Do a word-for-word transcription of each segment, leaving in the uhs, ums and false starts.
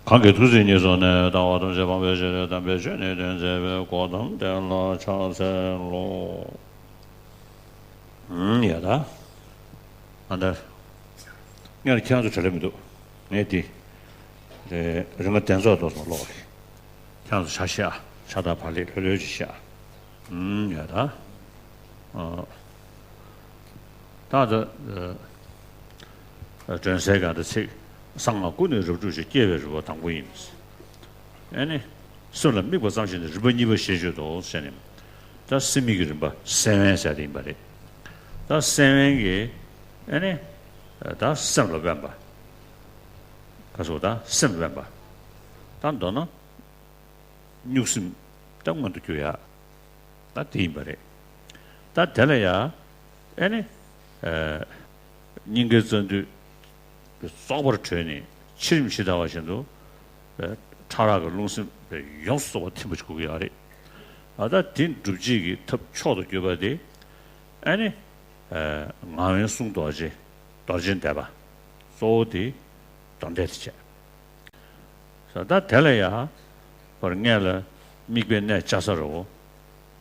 གང་གིས་ཐུགས་བརྩེ་ཉེར་བཟུང་ནས། ལྟ་བ་ཐམས་ཅད་སྤང་བའི་ཕྱིར། དམ་པའི་ཆོས་ནི་སྟོན་མཛད་པའི། གོ་ཏམ་དེ་ལ་ཕྱག་འཚལ་ལོ། ཨུམ། ཡ་ད། ཨ་ད། ངས་ཁྱེད་རང་ཚོ་དྲན་ལེ་མི་འདུག་ངས་དེ། དེ་རིང་ག་གདན་ཚོགས་ཏོག་ཙམ་ཀློག་གི། ཁྱེད་རང་ཚོ་ཆ་ཤས་ཨ། ཆ་དང་བག་ལེབ་ལྷོད་ལྷོད་ཅིག་བཞག་ཨུམ། ཡ་ད། ཨ། ད་ད། ཨ། སྒྲོན་གསལ་གྱི་ཚིག་གསང་སྔགས་ཀུན་ནས་རབ་སྒྲུབ་ཕྱིར། སྐྱེ་བའི་རིམ་པ་དང་པོ་ཡིན། ཨེ་ནི། སེམས་ལ་དམིགས་པ་ཙམ་ཞིག་ནི་རིམ་པ་གཉིས་པ་ཞེས་བརྗོད་དོ་ཟེར་ནས། ད་སེམས་དམིགས་ཀྱི་རིམ་པ་སེམས་དབེན་ཟེར་དེ་ཡིན་པ་རེད། ད་སེམས་དབེན་གྱི། ཨེ་ནི། ད་སེམས་ལ་དབེན་པ། ག་སོ། ད་སེམས་དབེན་པ། ད་མདོར་ན། གཉུག་སེམས་ད་མངོན་དུ་གྱུར་ཡ། ད་དེ་ཡིན་པ་རེད། ད་དེ་ལ་ཡ། ཨེ་ནི། ཨ། སྙིང་གའི་རྩ་མདུད་རྫོགས་པར་གྲོལ་ནས་ཕྱི་རིམ་ཇི་ལྟ་བ་བཞིན་དུ། ཨ། ཕྲ་རགས་ཀྱི་རླུང་སེམས་ཡོངས་སུ་རྫོགས་པ་ཐིམ་པ་ཞིག་དགོས་ཀྱི་ཡོད་རེད། ཨ། ད་དེ་སྒྲུབ་བྱེད་ཀྱི་ཐབས་མཆོག་ཏུ་གྱུར་པ་དེ། ཨེ་ནི། ཨ། ངག་དབེན་གསུང་རྡོ་རྗེ། རྡོ་རྗེ་བཟླས་པ། གཙོ་བོ་དེ་གདོན་བཟླས་དེ་བྱས། ད་དེ་ལ་ཡང་། པར་སྔོན་ལ་དམིགས་པའི་གནད་བཅའ་ས་རུ།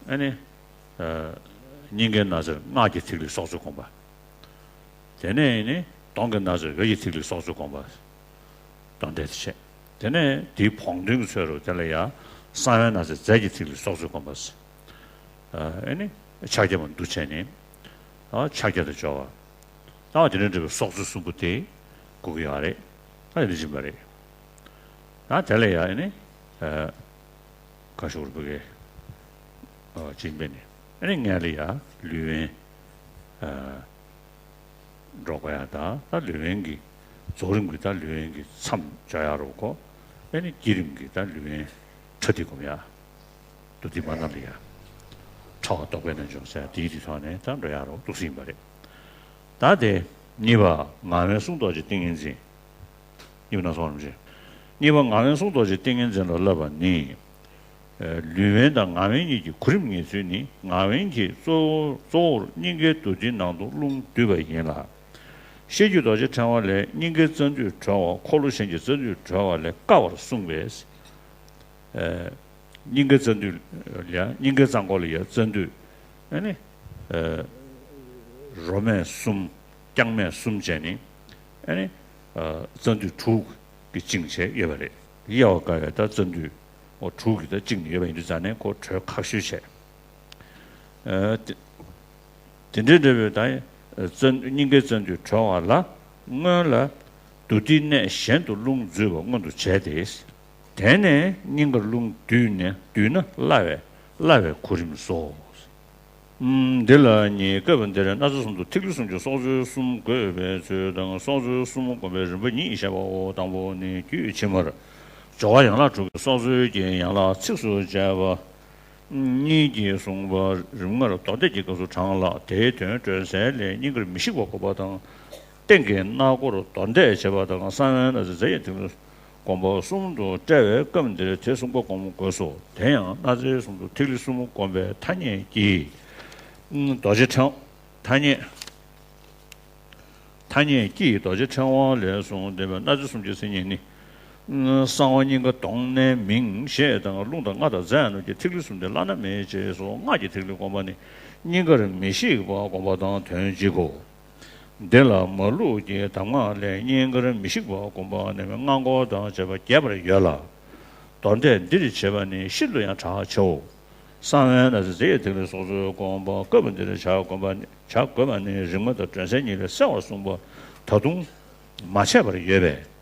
ཨ་ནི། ཨ། སྙིང་གའི་སྣ་རྩེར་སྔགས་ཀྱི་ཐིག་ལེ་སྲོག་རྩོལ་བསྒོམ་པ། དེ་ནས་ནི་གདོང་གི་སྣ་རྩེར་འོད་ཀྱི་ཐིག་ལེ་སྲོག་རྩོལ་བསྒོམ་པ། གདོན་བཟླས་དེ་བྱས། དེ་ནས་དེའི་བོགས་འདོན་གྱི་ཚུལ་རུ་དེ་ལ་ཡང་གསང་བའི་སྣ་རྩེར་རྫས་ཀྱི་ཐིག་ལེ་སྲོག་རྩོལ་བསྒོམ་པ། ཨ་ནི་ཕྱག་རྒྱ་མ་འདུ་བྱས་ནས། ཨ། ཕྱག་རྒྱ་དང་སྦྱོར་བ། ལྟ་བ་དེ་ནས་འབྲེལ་བའི་སྲོག་རྩོལ་གསུམ་པོ་དེ་དགོས་ཀྱི་ཡོད་རེད། ད་དེ་འདྲ་ཕྱིན་པ་རེད། ད་དེ་ལ་ཡང་ཨ་ནི། ཨ། ཁ་ཤོར་བུ་གའི། ཨ། སྦྱིན་པས་ནི། ཨ་ནི་སྔོན་ལ་ཡང་ལུས་དབེན། ཨ། འགྲོ་དགོས་ཡ། ད་ད་ལུས་དབེན་གྱི་རྫོགས་རིམ་གྱི། ད་ལུས་དབེན་གྱི་མཚམས་སྦྱར་ཡ་རུ་གོ། ཨ་ནི་བསྐྱེད་རིམ་གྱི་ད་ལུས་དབེན་ཕྲ་ཏི་བསྒོམ་ཡ། བདུད་སྡེ་མ་ན་ལ་ཡ། ཕྲ་བ་རྟོག་པའི་རྣལ་འབྱོར་ཟེར་དེའི་དེ་ཐོག་ནས་ད་འགྲོ་ཡ་རུ་འདུག་སེ་ཡིན་པ་རེད། ད་དེ་གཉིས་པ་ངག་དབེན་གསུང་རྡོ་རྗེ་ཏིང་ངེ་འཛིན། གཉིས་པ་ནང་སོང་རིམ་བཞིན། གཉིས་པ་ངག་དབེན་གསུང་རྡོ་རྗེ་ཏིང་ངེ་འཛིན་ལ་བསླབ་པ་ནི། ཨ། ལུས་དབེན་དང་ངག་དབེན་གཉིས་ཀྱི་གོ་རིམ་ངེས་ཚུལ་ནི། ངག་དབེན་གྱིས་གཙོ་བོ་གཙོ་བོར་སྙིང་གའི་རྡོ་རྡུལ་ནང་དུ་རླུང་བསྡུས་པ་ཡིན་ལ། ཤེར་སྒྱུ་རྡོ་རྗེ་ཕྲེང་བ་ལས་སྙིང་གའི་རྩ་མདུད་གྲོལ་བ། འཁོར་ལོ་གཞན་གྱི་རྩ་མདུད་གྲོལ་བ་ལས་དཀའ་བར་གསུངས་པས། ཨ། སྙིང་གའི་རྩ་མདུད་ལ་ཡ། སྙིང་གའི་རྩ་འཁོར་ལ་ཡ་རྩ་མདུད། ཨ་ནི། ཨ། རོ་སྨད་གསུམ། རྐྱང་སྨད་གསུམ་བྱས་ནས། ཨ་ནི། ཨ། རྩ་མདུད་དྲུག་གིས་བཅིངས་བྱས་ཡོད་པ་རེད། དབྱེ་བ་དཀར་བའི་ད་རྩ་མདུད་འོ་དྲུག་གིས་ད་བཅིངས་ནས་ཡོད་པ་ཡིན་དུས་ཙང་ནས་ཁོ་གྲོལ་ཁག་ཤོས་བྱས། ཨ། དེ་དེ་འདྲའི་འབྲས་བུ་དང་། རྩ། སྙིང་གའི་རྩ་མདུད་གྲོལ་བ་ལ་སྔོན་ལ་རྡོ་རྡུལ་གནས་གཞན་དུ་རླུང་འཛུལ་བ་མངོན་དུ་བྱས་ཏེ། དེ་ནས་སྙིང་གར་རླུང་བསྡུས་ནས། བསྡུས་ན་སླ་བས། སླ་བའི་གོ་རིམ་སོ། ཨུམ། འདི་ལ་ནི་སྐབས་འདིར་སྣ་རྩེ་གསུམ་དུ་ཐིག་ལེ་གསུམ་གྱི་སྲོག་རྩོལ་གསུམ་བགོས་པའི་ཚུལ་དང་། སྲོག་རྩོལ་གསུམ་བསྒོམ་པའི་རིམ་པ་ཉིད་བཤད་པའོ། དང་པོ་ནི་རྒྱུད་ཕྱི་མར་སྦྱོར་བ་ཡན་ལག་དྲུག་གི་སྲོག་རྩོལ་གྱི་ཡན་ལག་ཚིགས་སུ་བཅད་པ་གཉིས་ཀྱིས་གསུངས་པ་རིམ་ལྔར་རྡོར་བཟླས་ཀྱི་སྐབས་སུ་དྲངས་ལ། དེའི་དོན་སྒྲོན་གསལ་ལས་སྙིང་གར་མི་ཤིགས་པ་བསྒོམ་པ་དང་། སྟེང་གི་སྣ་སྒོར་རྡོར་བཟླས་བྱེད་པ་དང་། གསང་བའི་སྣ་རྩེར་རྫས་ཀྱི་ཐིག་ལེ་བསྒོམ་པ་གསུམ་དུ་བཀྲལ་བས་སྐབས་འདིར་དེ་གསུམ་ཀ་བསྒོམ་དགོས་སོ། དེ་ཡང་སྣ་རྩེ་གསུམ་དུ་ཐིག་ལེ་གསུམ་བསྒོམ་པའི་ཐ་སྙད་ཀྱིས། རྡོ་རྗེ་ཕྲེང་། ཐ་སྙད། ཐ་སྙད་ཀྱིས་རྡོ་རྗེ་ཕྲེང་བ་ལས་གསུངས་བསྟན་པའི་སྣ་རྩེ་གསུམ་གྱི་མཚན་ཉིད་ནི། གསང་བ་སྙིང་ག་གདོང་གནས་མིང་ཞེས་དང་། རླུང་དང་རྔ་དང་རྫས་རྣམས་ཀྱི་ཐིག་ལེ་གསུམ་སྟེ་བླ་ན་མེད་ཅེས་སོ། སྔགས་ཀྱི་ཐིག་ལེ་བསྒོམ་པ་ནི་སྙིང་གར་མི་ཤིགས་པ་བསྒོམ་པ་དང་དོན་གཅིག་གོ། འདི་ལ་མ་ལུགས་ཀྱི་གདམས་ངག་ལས་སྙིང་གར་མི་ཤིགས་པ་བསྒོམ་པ་ནི་སྔགས་འཁོར་དང་བཅས་པ་རྒྱས་པར་ཡོད་ལ། རྡོར་བཟླས་འདིར་བྱེད་པ་ནི་ཤིན་ཏུ་ཡང་གྲགས་ཆེའོ། གསང་བའི་སྣ་རྩེར་རྫས་ཀྱི་ཐིག་ལེ་སྲོག་རྩོལ་བསྒོམ་པ། སྐབས་འདིར་བྱ་བསྒོམ་པ་ནི། བྱ་དགོས་པ་ནི་རིག་མ་དང་སྒྲོན་གསལ་གཉིས་ལས་གསལ་བར་གསུངས་པ་ད་དུང་མ་ཆད་པར་ཡོད་པས།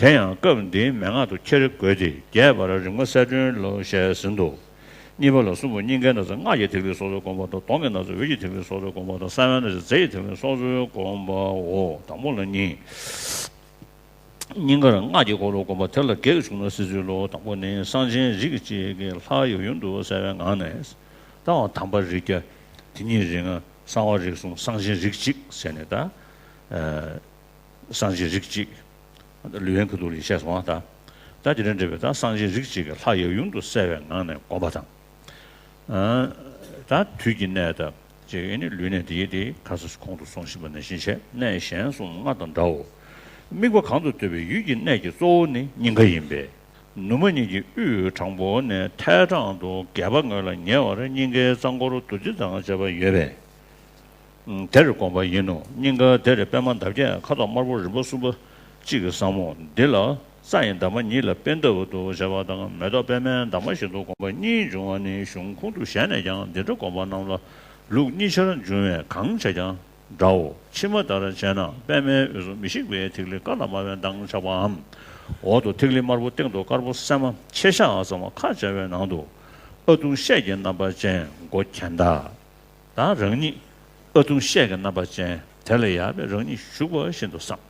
དེ་ཡང་སྐབས་འདིའི་མན་ངག་ཏུ་འཁྱེར་དགོས་ཏེ། རྒྱས་པར་རིག་མ་གསལ་སྒྲོན་ལོ་ཞེས་ཟིན་ཏོ། གཉིས་པ་ལ་གསུམ་པོ་སྙིང་གའི་སྣ་རྩེར་སྔགས་ཀྱི་ཐིག་ལེ་སྲོག་རྩོལ་བསྒོམ་པ་དང་། གདོང་གི་སྣ་རྩེར་འོད་ཀྱི་ཐིག་ལེ་སྲོག་རྩོལ་བསྒོམ་པ་དང་། གསང་བའི་སྣ་རྩེར་རྫས་ཀྱི་ཐིག་ལེ་སྲོག་རྩོལ་བསྒོམ་པའོ། དང་པོ་ལ་གཉིས། སྙིང་གར་སྔགས་ཀྱི་འཁོར་ལོ་བསྒོམ་པ། དེ་ལ་བརྒྱད་ཀྱིས་གསུངས་ན་གསལ་ཚུལ་ལོ། དང་པོ་ནི་གསང་ཆེན་རིགས་གཅིག་གི་ལྷ་ཡབ་ཡུམ་དུ་གསལ་བའི་ངང་ནས། ད་འོ་དམ་པ་རིགས་བརྒྱ། དེ་ཉིད་རིགས་ལྔ། གསང་བ་རིགས་གསུམ། གསང་ཆེན་རིགས་གཅིག་ཟེར་ནས་ད། ཨ། གསང་ཆེན་རིགས་གཅིག་ལུས་དབེན་ཁ་ཐུག་ལ་བཤད་སོང་བ་ད། ད་དེ་འདྲ་འདྲ་བའི་ད་གསང་ཆེན་རིགས་གཅིག་གི་ལྷ་ཡབ་ཡུམ་དུ་གསལ་བའི་ངང་ནས་བསྒོམ་པ་དང་། ཨ། ད་དུས་ཀྱི་གནད་དང་བཅས་ནི་ལུས་གནད་དེ་ཡི་དེ་ཁ་སང་གོང་དུ་སོང་བཞིན་པ་ནང་བཞིན་བྱས། གནས་གཞན་གསུམ་སྔར་དང་འདྲའོ། དམིགས་པ་གང་དུ་འདོད་པའི་ཡུལ་གྱི་གནས་ཀྱི་གཙོ་བོ་ནི་སྙིང་ག་ཡིན་པས། ནུ་མ་གཉིས་ཀྱི་དབུས་དྲང་པོ་ནས་ཐལ་དྲངས་དུ་བརྒྱད་པ་ངོས་ལ་ཉེ་བར་སྙིང་གའི་རྩ་འཁོར་བདུད་རྩི་དང་བཅས་པ་ཡོད་པས། དེར་བསྒོམ་པ་ཡིན་ནོ། སྙིང་ག་དེར་པདྨ་འདབ་བརྒྱད་ཁ་དོག་དམར་པོ་རིམ་པ་གསུམ་པ་གཅིག་གི་ཟབ་མོ་འདི་ལ་རྩ་ཡི་འདབ་མ་གཉིས་ལ་པད་ཟླ་བ་འདུ་བྱ་བ་དང་། མེ་ཏོག་པདྨའི་འདབ་མ་བཞིན་དུ་བསྒོམ་པ་གཉིས་འབྱུང་བ་ནི་གཞུང་ཁུངས་དུ་བཞེས་ནས་ཀྱང་འདི་འདྲ་བསྒོམ་པ་རྣམས་ལ་ལུགས་གཉིས་ཆར་འབྱུང་བས་གང་བྱས་ཀྱང་འདྲའོ། ཕྱི་མ་ལྟར་བྱས་ན་པདྨའི་དབུས་སུ་མི་ཤིགས་པའི་ཐིག་ལེ་ཀ་ན་པ་བའི་མདངས་ཆགས་པའམ། འོག་ཏུ་ཐིག་ལེ་དམར་པོ་སྟེང་དུ་དཀར་པོ་སྲན་མ་ཕྱེད་བཞག་ཙམ་ཁ་བྱ་བའི་ནང་དུ་ཨ་ཐུང་ཤད་ཀྱི་རྣམ་པ་ཅན་མགོ་གྱན་ད། ད་རང་ཉིད་ཨ་ཐུང་ཤད་ཀྱི་རྣམ་པ་ཅན་དེ་ལ་ཡར་བས་རང་ཉིད་བཞུགས་པ་བཞིན་དུ་བསམ།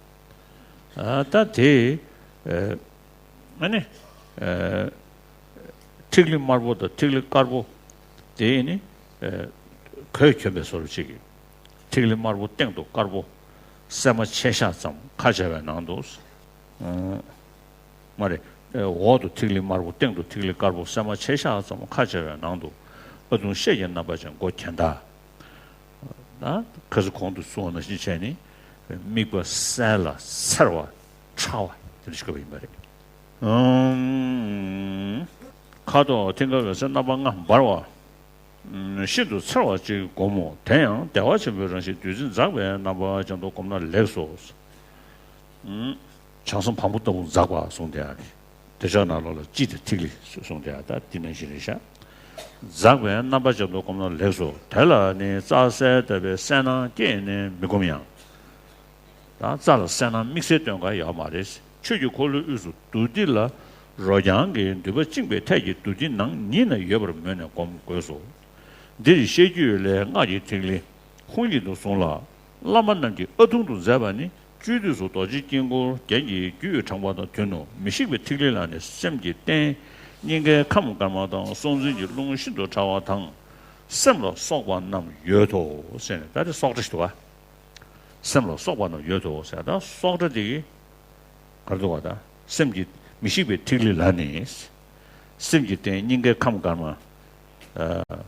ད་དེ་ཨ་ནི་ཐིག་ལེ་དམར་པོ་དང་ཐིག་ལེ་དཀར་པོ་དེ་ནི་གོས་གྱོན་པའི་བཟོ་འདྲ་ཅིག་གིས་ཐིག་ལེ་དམར་པོ་སྟེང་དུ་དཀར་པོ་སྲན་མ་ཕྱེད་བཞག་ཙམ་ཁ་བྱ་བའི་ནང་དུ། མ་རེད། འོག་ཏུ་ཐིག་ལེ་དམར་པོ་སྟེང་དུ་ཐིག་ལེ་དཀར་པོ་སྲན་མ་ཕྱེད་བཞག་ཙམ་ཁ་བྱ་བའི་ནང་དུ་ཨ་ཐུང་ཤད་ཀྱི་རྣམ་པ་ཅན་མགོ་གྱན་ད། ད་ཁ་སང་གོང་དུ་གསུངས་པ་ནང་བཞིན་བྱས་ནས་དམིགས་པ་གསལ་ལ་འཚེར་བ་ཕྲ་བ་དེ་འདྲ་ཞིག་དགོས་པ་ཡིན་པ་རེད། ཁ་དོག་མཐིང་ག་འོད་ཟེར་རྣམ་པ་ལྔ་འབར་བ། ཤིན་ཏུ་འཚེར་བ་ཅིག་བསྒོམ་མོ། དེ་ཡང་བདེ་བ་ཆེན་པོའི་རང་བཞིན་བདུད་རྩི་འཛག་པའི་རྣམ་པ་ཅན་དུ་བསྒོམས་ན་ལེགས་སོ། བྱང་སེམས་བམ་པོ་ལྟ་བུ་འཛག་པ་གསུངས་དེ་ཨ་རེད། དེ་ཕྱོགས་ནང་ལོགས་ལ་སྤྱི་དང་ཐིག་ལེ་གསུངས་དེ་ཨ་ད་འདི་ནང་བཞིན་རེད་ཤག་འཛག་པའི་རྣམ་པ་ཅན་དུ་བསྒོམས་ན་ལེགས་སོ། དེ་ལ་ནི་རྩྭ་གསེར་ལྟ་བུའི་གསལ་སྣང་སྐྱེས་ནས་མི་བསྒོམ་ཡང་། ད་རྩྭ་ལ་གསལ་སྣང་དམིགས་བསལ་སྟོན་ག་ཡོད་མ་རེད། ཆོས་ཀྱི་འཁོར་ལོའི་དབུས་སུ་བདུད་སྡེ་ལ་རོ་རྐྱང་གི་མདུད་པ་བཅིངས་པའི་ཐད་ཀྱི་མདུད་སྡེ་ནང་ཉིད་ན་ཡོད་པར་མོས་ནས་བསྒོམ་དགོས་སོ། འདིར་བཤད་རྒྱུད་ལས་སྔགས་ཀྱི་ཐིག་ལེ་ཧཱུྃ་ཡིག་ཏུ་བཟུང་ལ། བླ་མ་རྣམས་ཀྱིས་ཨ་ཐུང་དུ་མཛད་པ་ནི་སྤྱོད་བསྡུས་སུ་རྡོ་རྗེ་དཀྱིལ་འཁོར་རྒྱན་གྱི་རྒྱུད་དྲངས་པ་དང་བསྟུན་ནོ། མི་ཤིགས་པའི་ཐིག་ལེ་ལ་ནི་སེམས་ཀྱི་རྟེན་སྙིང་གའི་ཁམས་དཀར་དམར་དང་། སྲོག་འཛིན་གྱི་རླུང་ཤིན་ཏུ་ཕྲ་བ་དང་། སེམས་ལ་སོགས་པ་རྣམས་ཡོད་དོ་ཟེར་ནས། ད་དེ་སྲོག་ཕྲ་ཞིག་འདུག་ག་སེམས་ལ་སོགས་པ་རྣམས་ཡོད་དོ་ཟེར། ད་སྲོག་ཕྲ་དེ་གི་ག་རེ་འདུག་ག་ད་སེམས་ཀྱི་མི་ཤིགས་པའི་ཐིག་ལེ་ལ་ནི། སེམས་ཀྱི་རྟེན་སྙིང་གའི་ཁམས་དཀར་དམར། ཨ།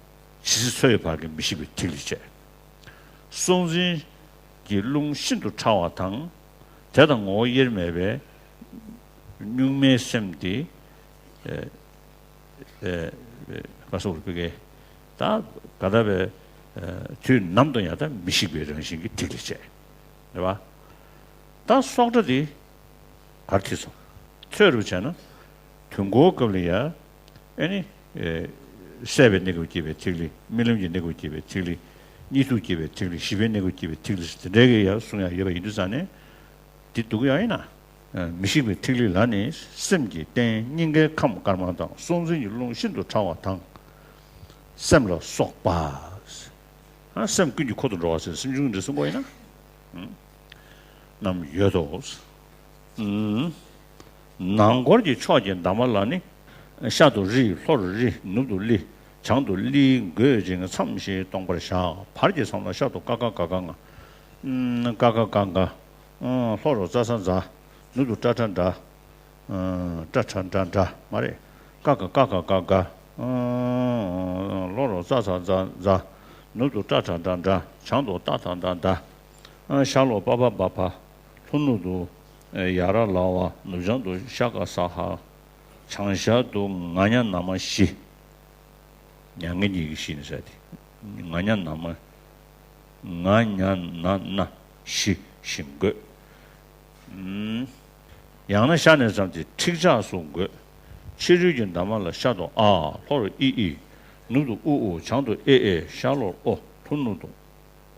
ཇི་སྲིད་འཚོ་བའི་བར་གྱི་མི་ཤིགས་པའི་ཐིག་ལེ་བཅས། སྲོག་འཛིན་གྱི་རླུང་ཤིན་ཏུ་ཕྲ་བ་དང་། དེ་དང་ངོ་བོ་དབྱེར་མེད་པའི་གཉུག་མའི་སེམས་དེ། ཨ། ཨ། ག་སོགས་རུ་ཕི་ཀའི་ད་ག་ད་བའི་དུས་ནམ་དུ་ཡང་ད་མི་ཤིགས་པའི་རང་བཞིན་གྱི་ཐིག་ལེ་བཅས། རེད་བ། ད་སྲོག་ཕྲ་དེ་གར་ཐིག་སོང་། ཚོད་རུ་བྱས་ན། དུས་འཁོར་སྐབས་ལ་ཡ། ཨེ་ནི། ཨེ། སྲེད་པའི་གནས་སྐབས་སྐྱེས་པའི་ཐིག་ལེ། རྨི་ལམ་གྱི་གནས་སྐབས་སྐྱེས་པའི་ཐིག་ལེ། གཉིད་དུ་སྐྱེས་པའི་ཐིག་ལེ། ཞི་བའི་གནས་སྐབས་སྐྱེས་པའི་ཐིག་ལེ། དེ་འདྲའི་གི་ཡ་གསུང་ཡ་ཡོད་པ་ཡིན་དུས་ཙང་ནས། འདི་འདུག་ཡ་ཡིན་ན། ཨེ། མི་ཤིགས་པའི་ཐིག་ལེ་ལ་ནི་སེམས་ཀྱི་རྟེན་སྙིང་གའི་ཁམས་དཀར་དམར་དང་། སྲོག་འཛིན་གྱི་རླུང་ཤིན་ཏུ་ཕྲ་བ་དང་། སེམས་ལ་སོགས་པ། ཨ། སེམས་ཀུན་གྱི་འཁོར་དུ་འགྲོ་བ་ཟེར་སེམས་བྱུང་འདི་གསུང་གོ་ཡིན་ན། རྣམས་ཡོད་དོ། ནང་སྐོར་གྱི་ཕྱོགས་ཀྱི་འདབ་མ་ལ་ནི། ཤར་དུ་རི། ལྷོ་རུ་རི། ནུབ་ཏུ་ལི། བྱང་དུ་ལིའི་འགོད་ཅིང་མཚམས་བཞི་སྟོང་པར་བཞག་བར་གྱི་མཚམས་ལ་ཤར་དུ་ཀ་ཁ་ག་གྷ་ང་། ཀ་ཁ་ག་གྷ། ལྷོ་རུ་ཙ་ས་ཛ། ནུབ་ཏུ་ཏྲ་ཏྲ་ཏྲ། ཏྲ་ཏྲ་ཏྲ་ཏྲ་མ་རེད། ཀ་ཁ་ཀ་ཁ་ག་གྷ། ལྷོ་རུ་ཙ་ས་ཛ་ཛ། ནུབ་ཏུ་ཏྲ་ཏྲ་ཏྲ་ཏྲ། བྱང་དུ་ཏ་ཐ་ད་དྷ། ཤར་ལྷོ་པ་བ་བ་བྷ། ལྷོ་ནུབ་ཏུ་ཡ་ར་ལ་བ། ནུབ་བྱང་དུ་ཤ་ཀ་ས་ཧ། བྱང་ཤར་དུ་ང་ཉ་ན་མ་ཞི། མྱ་ངན་གྱི་ཡི་གེ་བཞི་ནི་ཟེར་ཏེ། ང་ཉ་ན་མ། ང་ཉ་ན་ན་ཞི་ཞིང་དགོད། ཡང་ན་ཤར་ནས་བརྩམས་ཏེ་ཁྲིག་ཆགས་སུ་དགོད། ཕྱི་རོལ་གྱི་འདབ་མ་ལ་ཤར་དུ་ཨ། ལྷོ་རུ་ཨི་ཨི། ནུབ་ཏུ་ཨུ་ཨུ། བྱང་དུ་ཨེ་ཨེ། ཤར་ལྷོར་ཨོ། ལྷོ་ནུབ་ཏུ་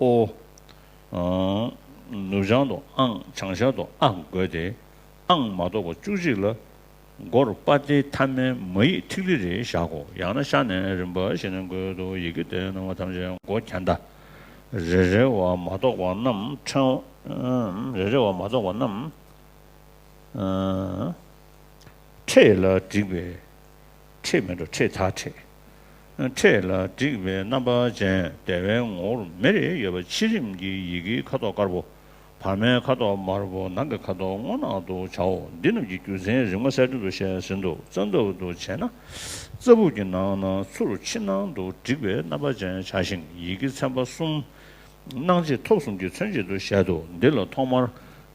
ཨོ། ནུབ་བྱང་དུ་ཨང་། བྱང་ཤར་དུ་ཨ་དགོད་དེ། ཨང་མ་གཏོགས་པ་བཅུ་གཅིག་ལ། མགོར་པ་ཏའི་མཐའ་མའི་མ་ཡིག་ཐིག་ལེ་རེ་བཞག་གོ། ཡང་ན་ཤར་ནས་རིམ་པ་བཞིན་དུ་དགོད་དོ། ཡི་གེ་དེ་རྣམ་པ་ཐམས་ཅད་མགོ་གྱན་ད། རེ་རེ་བ་མ་གཏོགས་པ་རྣམས་ཕྲེང་། རེ་རེ་བ་མ་གཏོགས་པ་རྣམས། ཕྲད་ལ་བསྒྲིགས་པའི། ཕྲད་མིན་འགྲོ་ཕྲད་ད་ཕྲད། ཕྲད་ལ་བསྒྲིགས་པའི་རྣམ་པ་ཅན་བདེ་བའི་ངོ་བོར་མེ་རེ་ཡོད་པ་ཕྱི་རིམ་གྱི་ཡི་གེའི་ཁ་དོག་དཀར་པོ། བར་མའི་ཁ་དོག་དམར་པོ། ནང་གི་ཁ་དོག་སྔོ་ནག་ཏུ་བྱའོ། འདི་རྣམས་ཀྱི་རྒྱུ་མཚན་རིམ་ལྔ་གསལ་སྒྲོན་དུ་བཤད་ཟིན་ཏོ། རྩ་འདབ་ཏུ་བྱས་ན། རྩ་སྦུབས་ཀྱི་ནང་ན་ཚུར་ཕྱི་ནང་དུ་བསྒྲིགས་པའི་རྣམ་པ་ཅན་བྱ་ཞིང་། ཡི་གེ་ཚན་པ་གསུམ། སྣང་མཆེད་ཐོབ་གསུམ་གྱི་མཚོན་བྱེད་དུ་བཤད་དོ། འདི་ལ་ཐོག་མར་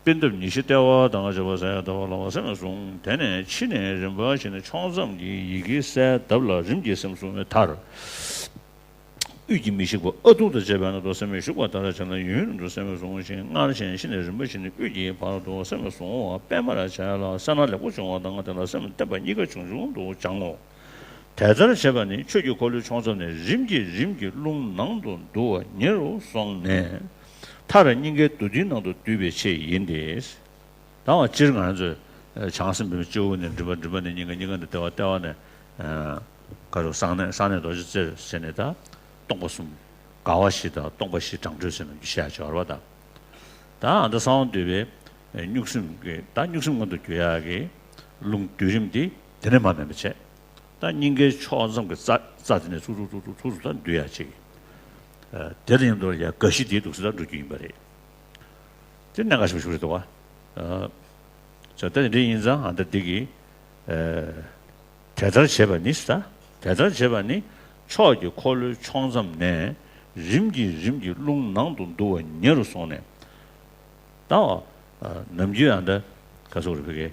པད་འདབ་ཉི་ཤུ་ལྟེ་བ་དང་བཅས་པ་གསལ་ཡང་ལྟ་བ་ལ་བ་སེམས་བཟུང་། དེ་ནས་ཕྱི་ནས་རིམ་པ་བཞིན་ཕྱོགས་མཚམས་ཀྱི་ཡི་གེ་གསལ་གདབ་ལ་རིམ་གྱིས་སེམས་བཟུང་བའི་མཐར། དབུས་ཀྱི་མི་ཤིགས་པ་ཨ་ཐུང་དང་བཅས་པའི་ནང་དུ་སེམས་ཞུགས་པ་ལྟར་བྱས་ན་ཡུན་རིང་དུ་སེམས་བཟུང་ཞིང་སྔར་བཞིན་ཕྱི་ནས་རིམ་པ་བཞིན་དབུས་ཀྱི་བར་དུ་སེམས་བཟུང་བ་པད་མར་བྱས་ལ་སེར་སྣ་ལེགས་པོ་བྱུང་བ་དང་དེ་ལ་སེམས་བརྟན་པ་གཉིས་ཀ་ཆུང་ཆུང་དུ་སྦྱང་ངོ་། དེ་ལྟར་བྱས་པ་ནི་ཆོས་ཀྱི་འཁོར་ལོའི་ཕྱོགས་མཚམས་ནས་རིམ་གྱིས་རིམ་གྱིས་རླུང་ནང་དུ་འདུ་བ་ཉེ་རུ་སོང་ནས། མཐར་སྙིང་གའི་རྡུལ་སྡེའི་ནང་དུ་བསྡུས་པའི་ཆེད་ཡིན་ཏེ། ད་བ་སྤྱིར་ང་ཚོས་བྱང་སེམས་སྤྱི་བོ་ནས་མགྲིན་པ། མགྲིན་པ་ནས་སྙིང་ག། སྙིང་ག་ནས་ལྟེ་བ། ལྟེ་བ་ནས་ག་རུ་གསང་གནས། གསང་གནས་རྡོ་རྗེ་རྩེར་ཟེར་ནས་ད་སྟོང་པ་གསུམ། དགའ་བ་བཞི་དང་སྟོང་པ་བཞི་བགྲང་གྲོལ་ཟེར་ནས་བཤད་ཡ་ཅིག་ཡོད་རེད་པ། ད་ད་ཨ་ད་གསང་བ་འདུས་པའི་དམིགས་སེམས་ཀྱི་ད་དམིགས་སེམས་མངོན་དུ་གྱུར་ཡག་གི་རླུང་སྡུད་རིམ་འདི་དེ་ནས་མར་ནས་མར་བྱས། ད་སྙིང་གའི་ཕྱོགས་མཚམས་ཀྱི་རྩ་རྩ་དེ་ནས་ཚུར་ཚུར་ཚུར་ཚུར་ཚུར་ཚུར་ད་འདུ་ཡག་ཅིག་དེ་དང་མཉམ་དུ་ཡང་དགའ་བཞི་དེའི་འདུག་སེ་ད་འགྲོ་རྒྱུ་ཡིན་པ་རེད། དེ་གནད་འགག་ཆེན་པོ་ཞིག་རེད་འདུག་བ། ཨ། ད་དེ་འདྲ་ཡིན་ཙང་ཨ་ད་འདི་གི། ཨ། དེ་ལྟར་བྱེད་པ་ནི་ད། དེ་ལྟར་བྱེད་པ་ནི་ཕྱོགས་ཀྱི་འཁོར་ལོའི་ཕྱོགས་མཚམས་ནས་རིམ་གྱིས་རིམ་གྱིས་རླུང་ནང་དུ་འདུ་བ་ཉེ་རུ་སོང་ནས། ད། ཨ། ནམ་རྒྱུན་ཨ་ད་ག་ཟེར་དགོས་རེད། ཕ་གི་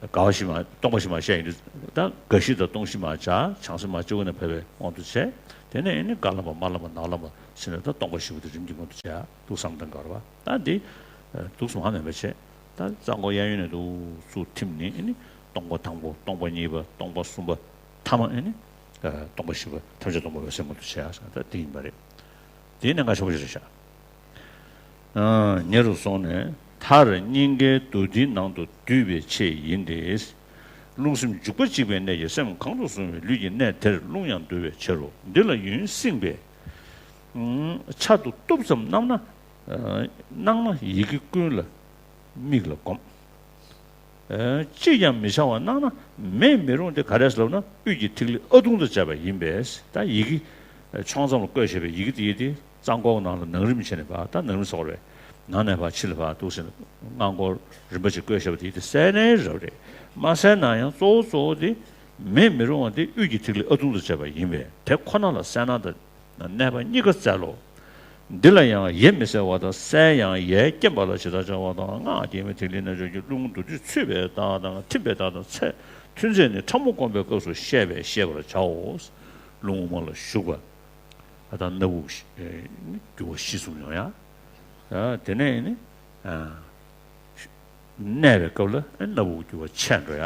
དགའ་བ་བཞི་མ། སྟོང་པ་བཞི་མ་བཤད་ཡིན་དུས་ད་དགའ་བཞི་དང་སྟོང་བཞི་མ་བྱས། བྱང་སེམས་མ་སྤྱི་བོ་ནས་ཕེབས་པའི་དབང་དུ་བྱས། དེ་ནས་ཨ་ནི་དཀར་ལམ་པ་དམར་ལམ་པ་ནག་ལམ་པ་ཟེར་ནས་ད་སྟོང་པ་བཞི་པོ་དེ་རིམ་གྱིས་མངོན་དུ་བྱས། འདུག་བསམ་སྟངས་འགལ་བ་ད་འདི། ཨ། འདུག་སེ་མར་ནས་མར་བྱས། ད་རྩ་འཁོར་གཡས་གཡོན་ནས་འདུག་སེ་ཐིམ་ནས་ཨ་ནི་སྟོང་པ་དང་པོ། སྟོང་པ་གཉིས་པ། སྟོང་པ་གསུམ་པ། ཐ་མ་ཨ་ནི། ཨ། སྟོང་པ་བཞི་པ་ཐམས་ཅད་སྟོང་པ་འོད་གསལ་མངོན་དུ་བྱས་ཟེར་ད་འདི་ཡིན་པ་རེད། དེའི་གནད་འགག་ཆེན་པོ་ཞིག་རེད་ཤག་ཨ། ཉེ་རུ་སོང་ནས་མཐར་སྙིང་གའི་རྡུལ་སྡེའི་ནང་དུ་བསྡུས་པའི་ཆེད་ཡིན་ཏེ། རླུང་སེམས་འཇུག་པ་གཅིག་པའི་གནད་ཀྱིས་སེམས་གང་དུ་བཟུང་བའི་ལུས་ཀྱི་གནས་དེར་རླུང་ཡང་འདུ་བའི་ཕྱིར་རོ། འདི་ལ་ཡུན་བསྲིངས་པས། ཨ། ཆར་དུ་གཏུབ་ཙམ་བསྣམས་ན། ཨ། སྣང་ན་ཡི་གེ་ཀུན་ལ་མིག་ལ་སྒོམ། ཨ། ཅིས་ཀྱང་མི་འཆར་བར་སྣང་ན་མེད་མི་རུང་སྟེ། ག་རེ་ཟེར་ལབ་ན་དབུས་ཀྱི་ཐིག་ལེ་ཨ་ཐུང་དང་བཅས་པ་ཡིན་པས། ད་ཡི་གེ་ཕྱོགས་མཚམས་ལ་བཀོད་བཞག་པའི་ཡི་གེ་དེ་ཡི་དེ་རྩ་འཁོར་ནང་ལ་ནང་རིམ་བྱས་ནས་ཕར། ད་ནང་རིམ་ཟེར་བ་རེད། ནང་ནས་ཕར་ཕྱི་ལ་ཕར་འདུག་སེ་སྔ་འཁོར་རིམ་པ་ཅིག་བཀོད་བཞག་པ་དེ་ཡི་དེ་གསལ་ནའི་རབ་རེད། མ་གསལ་ན་ཡང་གཙོ་བོ་གཙོ་བོ་དེ་མེད་མི་རུང་བ་དེ་དབུས་ཀྱི་ཐིག་ལེ་ཨ་ཐུང་དང་བཅས་པ་ཡིན་པས། དེ་ཁོ་ན་ལ་གསལ་སྣང་དང་གནས་པ་གཉིས་ཀ་བཙལ་ལོ། འདི་ལ་ཡང་ཡེ་མི་གསལ་བ་དང་གསལ་ཡང་ཡེ་སྐྱེ་བ་ལ་ཇི་ལྟར་སྦྱར་བ་དང་། སྔགས་རྒྱལ་བའི་ཐིག་ལེའི་རྣལ་འབྱོར་གྱིས་རླུང་རྡུལ་སྡེ་ཚུད་པའི་རྟགས་དང་ཐིམ་པའི་རྟགས་དང་ཚད། ཐུན་ཚད་ནི་ཕྲ་མོ་སྒོམ་པའི་སྐབས་སུ་བཤད་པས་ཤེས་པར་བྱའོ། རླུང་དབུ་མ་ལ་ཞུགས་པ། ཨ། ད་སྣ་བུག་འགྱུར་བ་བཞི་གསུམ་ཡོང་ཡ། ཨ། དེ་ནས་ནི། ཨ། གནས་པའི་སྐབས་ལ་ཨ་སྣ་བུག་འགྱུར་བ་ཆད་འགྲོ་ཡ།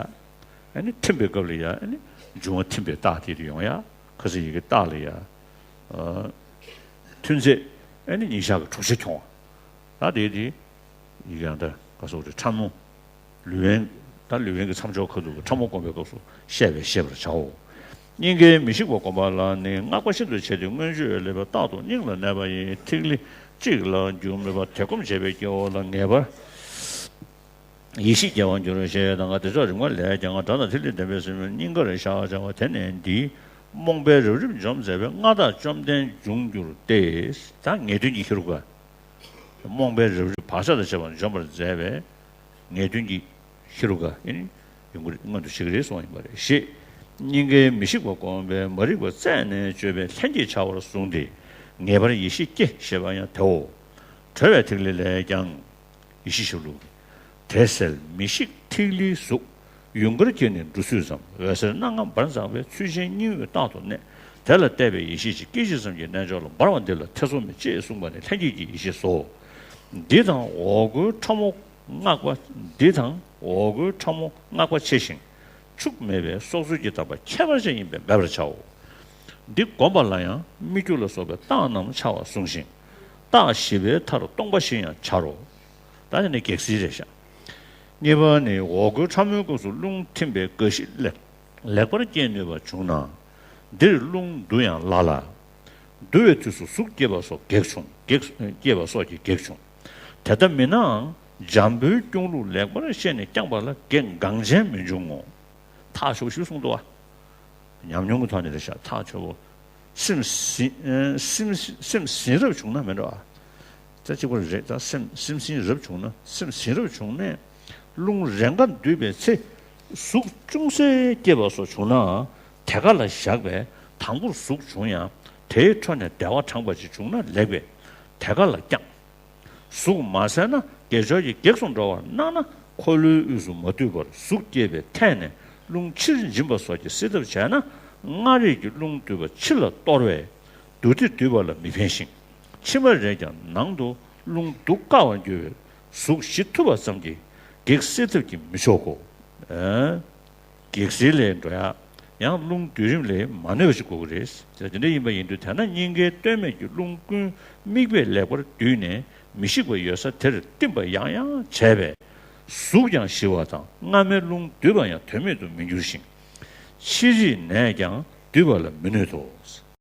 ཨ་ནི་ཐིམ་པའི་སྐབས་ལ་ཡ་ཨ་ནི་འབྱུང་བ་ཐིམ་པའི་རྟགས་དེ་དེ་ཡོང་ཡ། ཁ་སང་ཡི་གེ་རྟགས་ལ་ཡ། ཨ། ཐུན་ཚད་ཨ་ནི་ཉིན་ཞག་གི་དྲུག་ཆ་འཁྱོངས་བ། ད་དེ་དེ་ཡི་གེ་ཡང་ད་ག་ཟེར་དགོས་རེད། ཕྲ་མོ། ལུས་དབེན། ད་ལུས་དབེན་གྱི་མཚམས་སྦྱོར་ཁ་ཐུག་གི་ཕྲ་མོ་སྒོམ་པའི་སྐབས་སུ་བཤད་པས་ཤེས་པར་བྱའོ། སྙིང་གའི་མི་ཤིགས་པ་བསྒོམ་པ་ལ་ནི་སྔགས་པ་ཤིན་ཏུ་ཆེ་སྟེ་མངོན་སྤྱོད་ལེགས་པས་རྟག་ཏུ་སྙིང་ལ་གནས་པ་ཡིས་ཐིག་ལེ་གཅིག་ལ་འགྱུར་མོད་པ། དེ་སྒོམ་བྱས་པའི་སྐྱེ་བོ་ལ་ངེས་པར་ཡེ་ཤེས་རྒྱལ་བར་འགྱུར་ཞེས་དང་། དེ་ཕྱོགས་རིམ་ལྔ་ལས་ཀྱང་སྒྲ་དང་ཐིག་ལེ་ལྡན་པའི་སེམས་སྙིང་གར་ཤར་བྱ་བ། དེ་ནས་འདིའི་རྨོངས་པའི་རབ་རིབ་འཇོམས་མཛད་པའི་མངའ་བདག་བཅོམ་ལྡན་འབྱུང་འགྱུར་ཏེ། ད་ངེས་དོན་གྱི་ཧེ་རུ་ཀ་རྨོངས་པའི་རབ་རིབ་བག་ཆགས་དང་བཅས་པ་འཇོམས་པར་མཛད་པའི་ངེས་དོན་གྱི་ཧེ་རུ་ཀ་ཨེ་ནི་ཡོང་གི་རེད། མངོན་དུ་བྱེད་ཀྱི་རེད་གསུངས་ཡིན་པ་རེད། ཞེས་སྙིང་གའི་མི་ཤིགས་པ་བསྒོམས་པས་མ་རིག་པ་རྩད་ནས་གཅོད་པའི་ལྷན་སྐྱེས་འཆར་བར་བཟུང་སྟེ། ངེས་པར་ཡེ་ཤེས་སྐྱེ་ཞེས་པ་ཡང་དེའོ། གྲོལ་བའི་ཐིག་ལེ་ལས་ཀྱང་། ཡེ་ཤེས་ཤུགས་ལུགས། དེ་གསལ་མི་ཤིགས་ཐིག་ལེའི་གཟུགས། ཡུངས་ཀར་གྱིས་ནི་འབྲུ་བསུས་ཙམ། འོད་ཟེར་སྣ་ལྔ་འབར་འཛག་པའི་ཚུལ་ཅན་སྙིང་དབུས་རྟག་ཏུ་གནས། དེ་ལ་བལྟས་པས་ཡེ་ཤེས་ཀྱི་སྐད་ཅིག་ཙམ་གྱི་རྣལ་འབྱོར་ལ་འབར་བ་འདི་ལ་ཐེ་ཚོམ་མེད་ཅེས་གསུངས་པ་ནི་ལྷན་སྐྱེས་ཀྱི་ཡེ་ཤེས་སོ། འདི་དང་འོག་སྒོའི་ཕྲ་མོ་སྔགས་པ། འདི་དང་འོག་སྒོའི་ཕྲ་མོ་སྔགས་པ་ཆེ་ཞིང་། འཆུག་མེད་པའི་སྲོག་རྩོལ་གྱི་དག་པ་ཁྱད་པར་ཅན་ཡིན་པས་འབད་པར་བྱའོ། འདི་བསྒོམ་པ་ལ་ཡང་སྨིག་རྒྱུ་ལ་སོགས་པའི་རྟགས་རྣམས་འཆར་བར་གསུངས་ཤིང་། རྟགས་བཞི་པའི་མཐར་སྟོང་པ་བཞི་ཡང་འཆར་རོ། ད་ནི་གེགས་སེལ་རེད་ཤག་གཉིས་པ་ནི་འོག་སྒོའི་ཕྲ་མོའི་སྐབས་སུ་རླུང་ཐིམ་པའི་དགའ་བཞི་ལེགས་ལེགས་པར་སྐྱེ་ནུས་པ་བྱུང་ན། འདིར་རླུང་འདུ་ཡང་སླ་ལ། འདུ་བའི་དུས་སུ་ཟུག་སྐྱེས་པ་སོགས་གེགས་བྱུང་། གེགས་སྐྱེས་པ་སོགས་ཀྱི་གེགས་བྱུང་། དེ་ལྟ་མིན་ནའང་འཇམ་པོའི་སྐྱོང་ལུགས་ལེགས་པར་ཤེས་ནས་བསྐྱངས་པ་ལ་གེགས་འགངས་ཆེན་མི་འབྱུང་ངོ་། ཐག་ཆོད་ཞུ་གསུངས་འདུག་བ། ཉམས་མྱོང་གི་ཐོག་ནས་རེད་ཤག་ཐག་ཆོད་པོ། སེམས་ཟིན་ཨ་སེམས་སེམས་ཟིན་རབས་བྱུང་ན་མེད་འགྲོ་ཨ། ད་གཅིག་པ་རེད། ད་སེམས་སེམས་ཟིན་རབས་བྱུང་ན། སེམས་ཟིན་རབས་བྱུང་ནས་རླུང་རན་འགའ་འདུས་པའི་ཚེ་ཟུག་ཅུང་ཟད་སྐྱེས་པ་སོགས་བྱུང་ན་དེ་ག་ལ་བཞག་པས། དང་པོར་ཟུག་བྱུང་ཡང་དེའི་འཕྲོ་ནས་བདེ་བ་དྲངས་པ་ཅིག་བྱུང་ན་ལེགས་པས་དེ་ག་ལ་བསྐྱངས། ཟུག་མ་གསལ་ན་ བརྒྱད་ཕྱོགས་ཀྱི་གེགས་སུ་འགྲོ་བར་སྣང་ན། འཁོར་ལོའི་དབུས་སུ་མ་བཏུད་པར་གཟུགས་བསྐྱེད་པའི་ཐད་ནས་རླུང་ཕྱིར་འབྱིན་པ་སོགས་ཀྱི་སེལ་ཐབས་བྱས་ན། མངལ་རས་ཀྱི་རླུང་བསྡུས་པ་ཕྱི་ལ་གཏོར་བས་བསྡུ་སྟེ་བསྡུས་པ་ལ་མི་ཕན་ཞིང་། ཕྱི་མ་རེས་ཀྱང་ནང་དུ་རླུང་བསྡུ་དཀའ་བར་འགྱུར་བས་གཟུགས་ཞི་ཐུབ་པ་ཙམ་གྱིས་གེགས་སེལ་ཐབས་ཀྱིས་མི་ཆོག་གོ། ཨ། གེགས་སེལ་ལས་འགྲོ་ཡག་ཡང་རླུང་བསྡུ་རིམ་ལས་མ་ནུས་པ་ཞིག་དགོས་ཀྱི་རེད། དེ་འདྲ་ཡིན་པ་ཡིན་དུས་དེ་ན་སྙིང་གའི་སྟོད་སྨད་ཀྱི་རླུང་ཀུན་མིག་དཔེ་ལེགས་པར་བསྡུས་ནས་མི་ཤིགས་པ་ཡོད་ས་དེར་བསྟིམ་པ་ཡང་ཡང་བྱས་པས་གཟུགས་ཀྱང་ཞི་བ་དང་མངལ་སྨེ་རླུང་བསྡུས་པ་ཡང་དོན་མེད་དུ་མི་འགྱུར་ཞིང་། ཕྱི་རིས་ནས་ཀྱང་བསྡུས་པ་ལ་མི་གནོད་དོ།